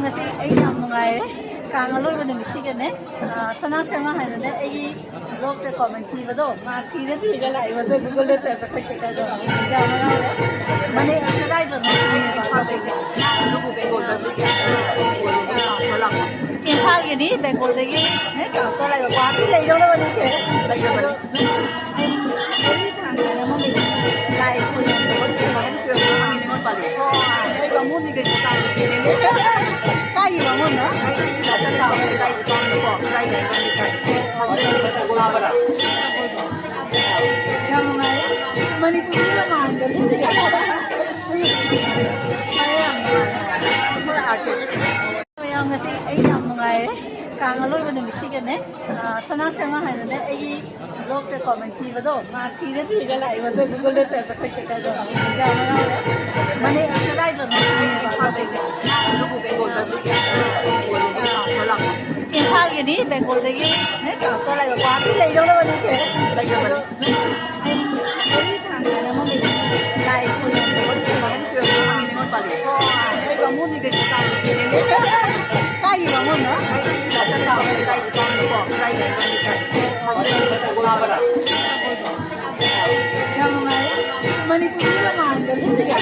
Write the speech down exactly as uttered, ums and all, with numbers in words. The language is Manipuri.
ꯉꯁꯤ ꯑꯩ ꯌꯥꯝ ꯅꯨꯡꯉꯥꯏꯔꯦ꯫ ꯀꯥꯡ ꯑꯂꯣꯏꯕ ꯅꯨꯃꯤꯠꯁꯤꯒꯅꯦ, ꯑ, ꯁꯅꯥ ꯁꯔꯃ ꯍꯥꯏꯅꯅꯦ ꯑꯩꯒꯤ ꯕ꯭ꯂꯣꯛꯇ ꯀꯃꯦꯟ ꯄꯤꯕꯗꯣ ꯃꯥ ꯊꯤꯔ ꯊꯤꯔꯒ ꯂꯥꯛꯏꯕꯁꯦ Google search ꯑꯩꯈꯣꯏ ꯀꯩꯀꯥꯗꯣ ꯌꯥꯝ ꯍꯔꯥꯎꯔꯦ꯫ ꯃꯅꯦ ꯀꯗꯥꯏꯗꯅꯣ? ꯏꯝꯐꯥꯜꯗꯒꯤ꯫ ꯏꯝꯐꯥꯜꯒꯤꯅꯤ, ꯕꯦꯡꯒꯣꯜꯗꯒꯤ ꯍꯦꯛ transfer ꯂꯥꯛꯏꯕ ꯒꯨꯋꯥꯍꯥꯇꯤ ꯂꯩꯗꯧꯔꯕꯅꯤ ꯆꯦ꯫ ꯂꯩꯔꯕꯅꯤ꯫ ꯑꯩ ꯊꯥꯡꯒ ꯑꯃ ꯂꯩ꯫ ꯂꯥꯏ ꯈꯨꯔꯨꯝꯕ꯫ ꯑꯩ ꯕꯥꯃꯣꯟꯅꯤ ꯀꯩꯅꯣ ꯇꯥꯡ꯫ ꯀꯥꯏꯒꯤ ꯕꯥꯃꯣꯟꯅꯣ? ꯑꯩ ꯁꯤ ꯂꯥꯏꯁꯪ ꯀꯥꯕ ꯂꯩꯀꯥꯏꯒꯤ ꯄꯥꯝꯃꯤꯀꯣ, ꯂꯩꯀꯥꯏꯒꯤ ꯂꯩꯀꯥꯏꯒꯤ꯫ ꯌꯥꯝ ꯅꯨꯡꯉꯥꯏꯔꯦ꯫ ꯃꯅꯤꯄꯨꯔꯒ ꯃꯥꯟꯒꯔꯦ ꯁꯤꯒ꯫ ꯌꯥꯝ ꯅꯨꯡꯉꯥꯏꯔꯦ꯫ ꯃꯌꯥꯝ ꯉꯁꯤ ꯑꯩ ꯌꯥꯝ ꯅꯨꯡꯉꯥꯏꯔꯦ꯫ ꯀꯥꯡ ꯑꯂꯣꯏꯕ ꯅꯨꯃꯤꯠꯁꯤꯒꯅꯦ, ꯑ, ꯁꯅꯥ ꯁꯔꯃ ꯍꯥꯏꯅꯅꯦ ꯑꯩꯒꯤ ꯕ꯭ꯂꯣꯛꯇ ꯀꯃꯦꯟ ꯄꯤꯕꯗꯣ ꯃꯥ ꯊꯤꯔ ꯊꯤꯔꯒ ꯂꯥꯛꯏꯕꯁꯦ Google search ꯑꯩꯈꯣꯏ ꯀꯩꯀꯥꯗꯣ ꯌꯥꯝ ꯍꯔꯥꯎꯔꯦ꯫ ꯃꯅꯦ ꯀꯗꯥꯏꯗꯅꯣ? ꯏꯝꯐꯥꯜꯗꯒꯤ꯫ ꯏꯝꯐꯥꯜꯒꯤꯅꯤ, ꯕꯦꯡꯒꯣꯜꯗꯒꯤ ꯍꯦꯛ transfer ꯂꯥꯛꯏꯕ ꯒꯨꯋꯥꯍꯥꯇꯤ ꯂꯩꯗꯧꯔꯕꯅꯤ ꯆꯦ꯫ ꯂꯩꯔꯕꯅꯤ꯫ ꯑꯩ ꯊꯥꯡꯒ ꯑꯃ ꯂꯩ꯫ ꯂꯥꯏ ꯈꯨꯔꯨꯝꯕ꯫ ꯑꯩ ꯕꯥꯃꯣꯟꯅꯤ ꯀꯩꯅꯣ ꯇꯥꯡ꯫ ꯀꯥꯏꯒꯤ ꯕꯥꯃꯣꯟꯅꯣ? ꯑꯩ ꯁꯤ ꯂꯥꯏꯁꯪ ꯀꯥꯕ ꯂꯩꯀꯥꯏꯒꯤ ꯄꯥꯝꯃꯤꯀꯣ, ꯂꯩꯀꯥꯏꯒꯤ ꯂꯩꯀꯥꯏꯒꯤ꯫ ꯌꯥꯝ ꯅꯨꯡꯉꯥꯏꯔꯦ꯫ ꯃꯅꯤꯄꯨꯔꯒ ꯃꯥꯟꯒꯔꯦ ꯁꯤꯒ꯫